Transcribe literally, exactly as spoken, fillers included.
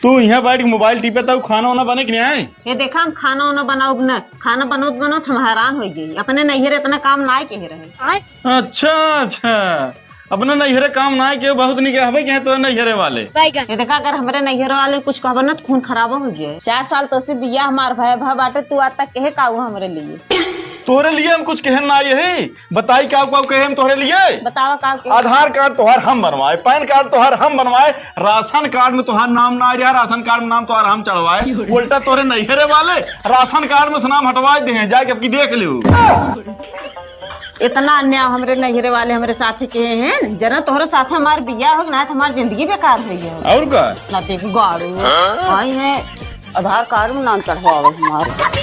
तू यहाँ बैठ के मोबाइल टिपे, तब खाना वाना बने कि नहीं आए? ये देखा, हम खाना वाना बनाउब न, खाना बनौत बनौत हम हैरान होइ गई। अपने नैहर इतना काम ना किहे रहे। अच्छा, अच्छा, अपने नैहरे काम ना किहे, बहुत निक हवे कि तो नैहरे वाले। ये देखा, अगर हमरे नैहर वाले कुछ कहबे न तो खून खराबा होइ जाए। चार साल तोसे बियाह हमार भय भय बाटे, तू आज तक कहे काऊ हमरे लिए? तोहरे लिए हम कुछ कहन ना आए है। बताई काऊ काऊ कहे हम तोहरे लिए? बतावा काऊ के? आधार कार्ड तोहार हम बनवाए, पैन कार्ड तोहार हम बनवाए, राशन कार्ड में तोहार नाम ना आ रहा, राशन कार्ड में नाम तोहार हम चढ़वाए, उल्टा तोहरे नैहरे वाले राशन कार्ड में से नाम हटवा दे हैं, जाके अबकी देख लियो। इतना अन्याय हमरे नैहरे वाले हमरे साथे किहे हैं, जना तोहरे साथे हमार बियाह हो ना, तो हमार जिंदगी बेकार होइ गया। और का? ना देख गाड़ू, आई है आधार कार्ड में नाम चढ़वावे हमार।